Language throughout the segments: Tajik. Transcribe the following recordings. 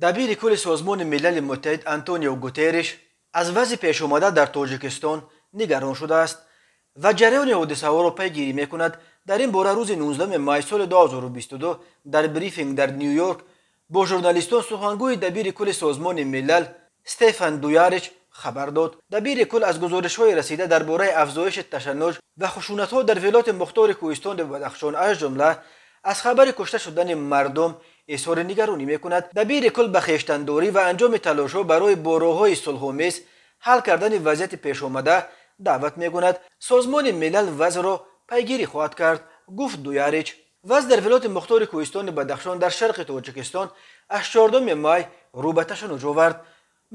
Дабири кулли Созмони Милали Муттаҳид Антонио Гутерриш аз вазъи пешомада дар Тоҷикистон нигарон шудааст ва ҷараёни ҳодисаҳоро пайгирӣ мекунад. Дар ин бора рӯзи 19 май соли 2022 дар брифинг дар Ню-Йорк бо журналистон сухангӯи дабири кулли Созмони Милал Стефан Дуярич хабар дод. Дабири кул аз гузоришҳои расида дар бораи афзоиши ташаннуҷ ва хушунатҳо дар вилояти мухтори Кӯҳистони Бадахшон, аз ҷумла аз хабари кушта шудани мардум, изҳори нигаронӣ мекунад. Дабири кул ба хештандорӣ ва анҷоми талошҳо барои бо роҳҳои сулҳомез ҳал кардани вазъияти пешомада даъват мекунад. Созмони Милал вазъро пайгирӣ хоҳад кард, гуфт Дуярич. Вазъ дар вилояти мухтори Кӯҳистони Бадахшон дар шарқи Тоҷикистон аз 4 май рӯ ба ташаннуҷ овард.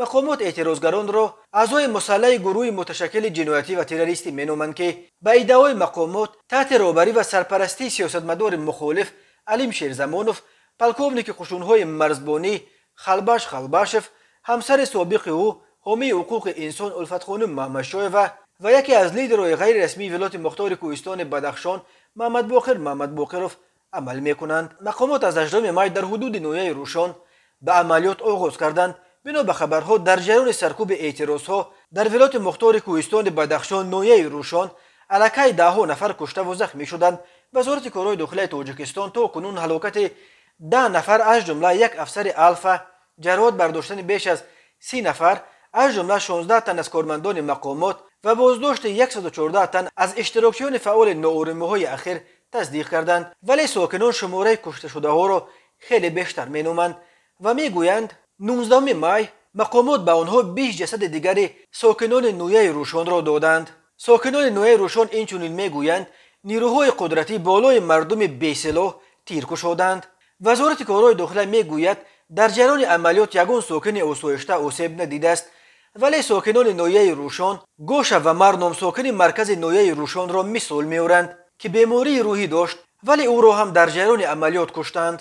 Мақомот эътирозгаронро аъзои мусаллаҳи гурӯҳи муташаккили ҷиноятӣ ва террористӣ меноманд, ки ба иддаои мақомот таҳти роҳбарӣ ва сарпарастии сиёсатмадори мухолиф Алим Шерзамонов, полковники қушунҳои марзбонӣ Халбаш Халбашев, ҳамсари собиқи ӯ, ҳомии ҳуқуқи инсон Улфатхонум Маҳмадшоева ва яке аз лидерҳои ғайрирасмии вилояти мухтори Кӯҳистони Бадахшон Маҳмадбоқир Маҳмадбоқиров амал мекунанд. Мақомот аз 8 май дар ҳудуди ноҳияи Рӯшон ба амалиёт оғоз карданд. Бино ба хабарҳо, дар ҷараёни саркӯби эътирозҳо дар вилояти мухтори Кӯҳистони Бадахшон, ноҳияи Рӯшон, аллакай даҳҳо нафар куштаву захмӣ шуданд. Вазорати корҳои дохилаи Тоҷикистон то кунун ҳалокати 10 нафар, аз ҷумла як афсари Алфа, ҷароҳат бардоштани беш аз 30 нафар, аз ҷумла 16 тан аз кормандони мақомот ва боздошти 114 тан аз иштирокчиёни фаъоли нооромиҳои ахир тасдиқ карданд. Вале сокинон шумораи кушташудаҳоро хеле бештар меноманд ва мегӯянд, 19 май мақомот ба онҳо 20 ҷасади дигари сокинони ноҳияи Рӯшонро доданд. Сокинони ноҳияи Рӯшон инчунин мегӯянд, нирӯҳои қудратӣ болои мардуми бесилоҳ тир кушоданд. Вазорати корҳои дохила мегӯяд, дар ҷараёни амалиёт ягон сокини осоишта осеб надидааст, вале сокинони ноҳияи Рӯшон Гоша ва Марном, сокини маркази ноҳияи Рӯшонро мисол меоранд, ки бемории рӯҳӣ дошт, вале ӯро ҳам дар ҷараёни амалиёт куштанд.